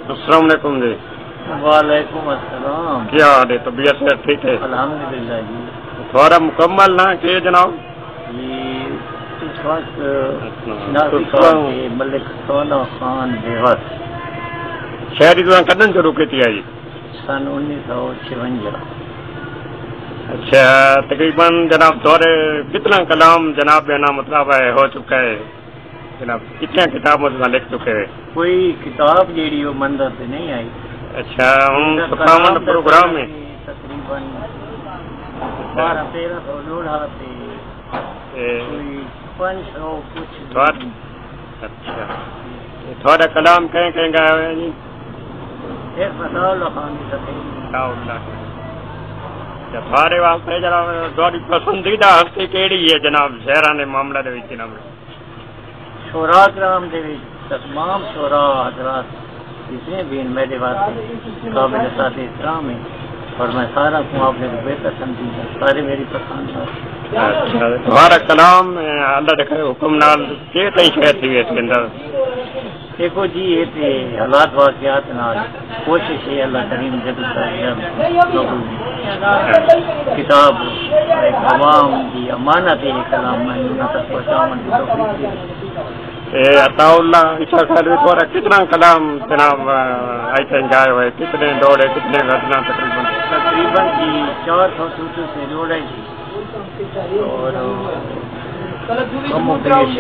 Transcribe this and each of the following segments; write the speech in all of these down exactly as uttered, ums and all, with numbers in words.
السلام علیکم جی۔ وعلیکم السلام۔ کیا حال ہے؟ طبیعت صحت ٹھیک ہے؟ الحمدللہ جی۔ تھوڑا مکمل نہ کہ جناب؟ جی، اس وقت اچھا، ناصر خان جی، ملک سونا خان بیوس۔ شاعری تساں کݙݨ شروع کیتی ہے جی؟ سن انیس سو چھونجا۔ اچھا، تقریباً جناب تھوڑے کتنا کلام جناب ہے نا، مطلب ہے، ہو چکا ہے؟ جناب، کتنیاں کتاباں تساں لکھ چکے ہو؟ کوئی کتاب جیڑھی او منظر تے نہیں آئی۔ اچھا، ہن سکھاوݨ دا پروگرام ہے۔ تقریباً بارہ تیرہ سو لوڑھا تے تے کوئی پنج سو کچھ۔ تھوڑا، اچھا۔ تے تھوڑا کلام کہیں کہیں گایا ہویا جی؟ ایک فتح اللہ خان دی تقریر۔ فتح اللہ خان۔ تے تھوڑے واسطے جناب، تھوڑی پسندیدہ ہستی کیڑھی ہے جناب، شعراں دے معاملے دے وچ جناب؟ شعراء کرام دے وچ تمام شعراء حضرات جتنے بھی ہیں، میرے واسطے قابل صد احترام ہیں اور میں سارا کوں اپنے کوں بہتر سمجھینداں، سارے میری پسند ہیں۔ اچھا، تہاݙا کلام، اے، اللہ دے کرے حکم نال کیڑھے تئیں شاعر تھی ویسے اندر؟ دیکھو جی، یہ تے حالات واقعات نال کوشش ہے، اللہ کریم جب کتاب ایک عوام دی امانت ہے، یہ کلام میں انہاں تک پہنچاوݨ دی توفیق دے۔ اے عطا اللہ عیسیٰ صاحب، تھوڑا کتنا کلام جناب، آ، اج تائیں گائے ہوئے، کتنے ڈوہڑے، کتنے غزلاں تقریباً؟ تقریباً جی چار سو سوتوں سے ڈوہڑے جی۔ اور کم و بیش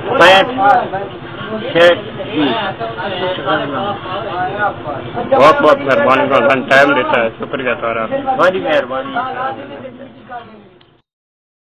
پینٹ شرٹ جی۔ بہت بہت مہربانی، تساں ٹائم ݙتا ہے، شکریہ تہاݙا۔ بڑی مہربانی۔